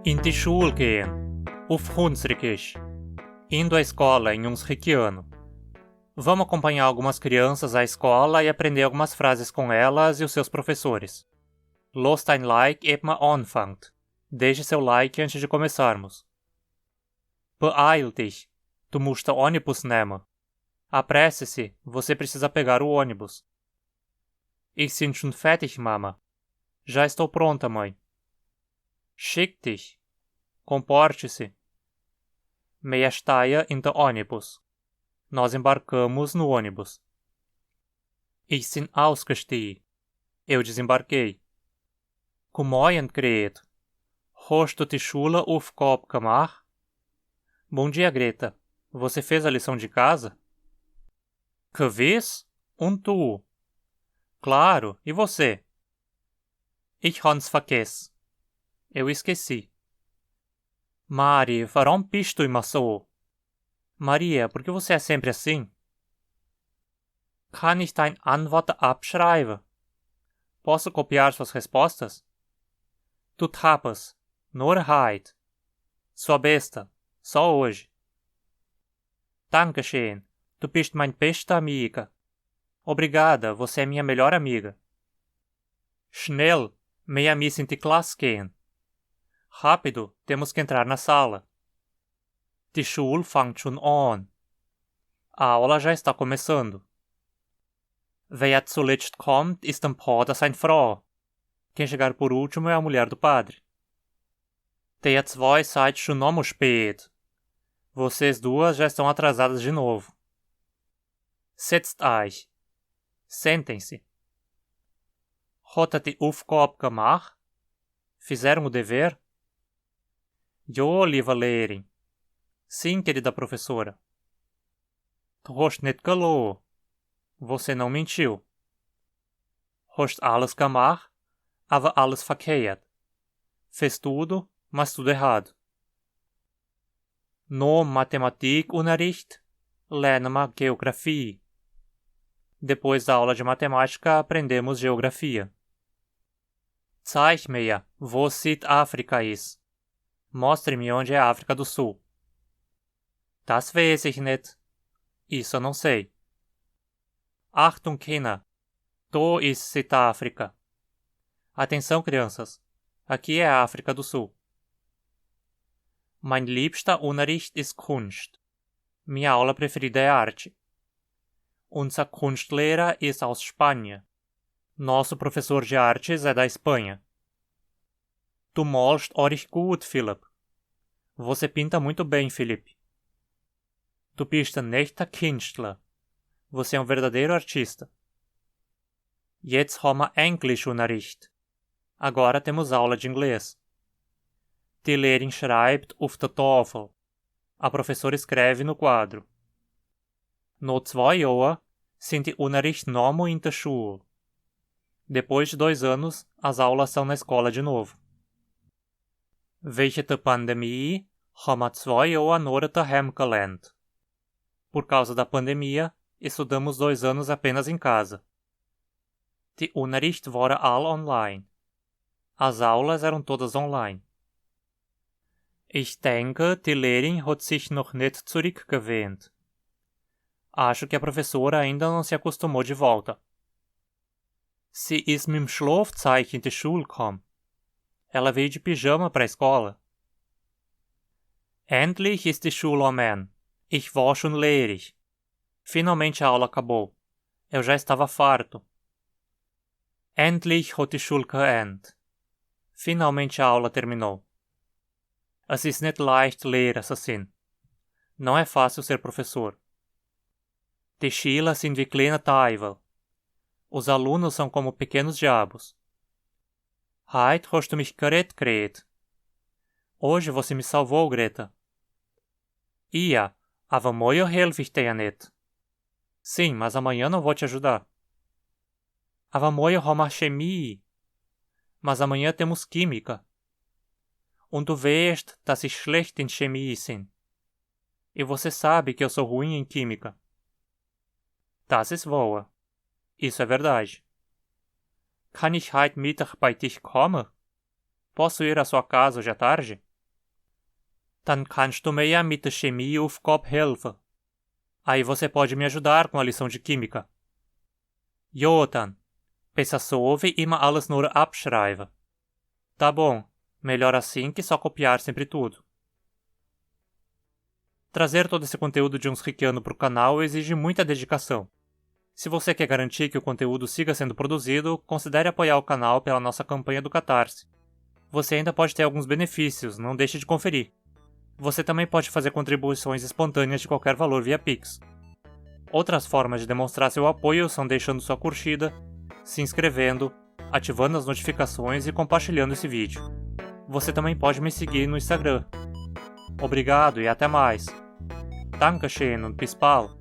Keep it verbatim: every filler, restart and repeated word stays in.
In die Schule gehen. Auf Hunsrückisch. Indo à escola em Hunsrück. Vamos acompanhar algumas crianças à escola e aprender algumas frases com elas e os seus professores. Lasst ein Like, ehe man anfängt. Deixe seu like antes de começarmos. Beeil dich. Du musst den Ônibus nehmen. Apresse-se, você precisa pegar o ônibus. Ich bin schon fertig, Mama. Já estou pronta, mãe. Schick dich. Comporte-se. Wir steigen in den Ônibus. Nós embarcamos no ônibus. Ich bin ausgestiegen. Eu desembarquei. Guten Morgen, Gret. Hast du die Schulaufgabe gemacht? Bom dia, Greta. Você fez a lição de casa? Gewiss. Und du? Claro, e você? Ich habe es vergessen. Eu esqueci. Mari, warum bist du immer so? Maria, por que você é sempre assim? Kann ich deine Antwort abschreiben? Posso copiar suas respostas? Du darfst, nur heute. Sua besta, só hoje. Dankeschön, du bist meine beste Amiga. Obrigada, você é minha melhor amiga. Schnell, wir müssen in die Klasse gehen. Rápido, temos que entrar na sala. Die Schule fängt schon an. A aula já está começando. Wer zuletzt kommt, ist dem Pater seine Frau. Quem chegar por último é a mulher do padre. Ihr zwei seid schon nochmal spät. Vocês duas já estão atrasadas de novo. Setzt euch. Sentem-se. Hat er die Aufgabe gemacht? Fizeram o dever? Ja, liebe Lehrerin. Sim, querida professora. Du hast nicht gelogen. Você não mentiu. Hast alles gemacht, aber alles verkehrt. Fez tudo, mas tudo errado. No Mathematikunterricht lernen wir Geografie. Depois da aula de matemática, aprendemos geografia. Zeig mir, wo Südafrika ist. Mostre-me onde é a África do Sul. Das weiß ich nicht. Isso eu não sei. Achtung, Kinder. Da ist Südafrika. Atenção, crianças. Aqui é a África do Sul. Mein liebster Unterricht ist Kunst. Minha aula preferida é arte. Unser Kunstlehrer ist aus Spanien. Nosso professor de artes é da Espanha. Du malst recht gut, Philipp. Você pinta muito bem, Felipe. Du bist ein echter Künstler. Você é um verdadeiro artista. Jetzt haben wir Englischunterricht. Agora temos aula de inglês. Die Lehrerin schreibt auf der Tafel. A professora escreve no quadro. Nach zwei Jahren sind die Unterricht nochmal in der Schule. Depois de dois anos, as aulas são na escola de novo. Wegen der Pandemie haben wir zwei Jahre nur daheim gelernt. Por causa da pandemia, estudamos dois anos apenas em casa. Die Unterricht waren all online. As aulas eram todas online. Ich denke, die Lehrerin hat sich noch nicht zurückgewöhnt. Acho que a professora ainda não se acostumou de volta. Sie ist mit dem Schlafsack in die Schule gekommen. Ela veio de pijama para a escola. Endlich ist die Schule am Ende. Ich war schon leerig. Finalmente a aula acabou. Eu já estava farto. Endlich hat die Schule geendet. Finalmente a aula terminou. Es ist nicht leicht, Lehrer zu sein. Não é fácil ser professor. Die Schüler sind wie kleine Teufel. Os alunos são como pequenos diabos. Heute hast du mich gerettet, Gret. Hoje você me salvou, Greta. Ja, aber morgen helfe ich dir nicht. Sim, mas amanhã não vou te ajudar. Aber morgen haben wir Chemie. Mas amanhã temos química. Und du weißt, dass ich schlecht in Chemie bin. E você sabe que eu sou ruim em química. Das ist wahr. Isso é verdade. Kann ich heute Mittag bei dich kommen? Posso ir à sua casa hoje à tarde? Dann kannst du mir ja mit der Chemie-Aufgabe helfen. Aí você pode me ajudar com a lição de química. Jó dann, bes sa soovi imma alles nur abschreive. Tá bom, melhor assim que só copiar sempre tudo. Trazer todo esse conteúdo de uns Riquiano para o canal exige muita dedicação. Se você quer garantir que o conteúdo siga sendo produzido, considere apoiar o canal pela nossa campanha do Catarse. Você ainda pode ter alguns benefícios, não deixe de conferir. Você também pode fazer contribuições espontâneas de qualquer valor via Pix. Outras formas de demonstrar seu apoio são deixando sua curtida, se inscrevendo, ativando as notificações e compartilhando esse vídeo. Você também pode me seguir no Instagram. Obrigado e até mais. Dankeschön und bis bald.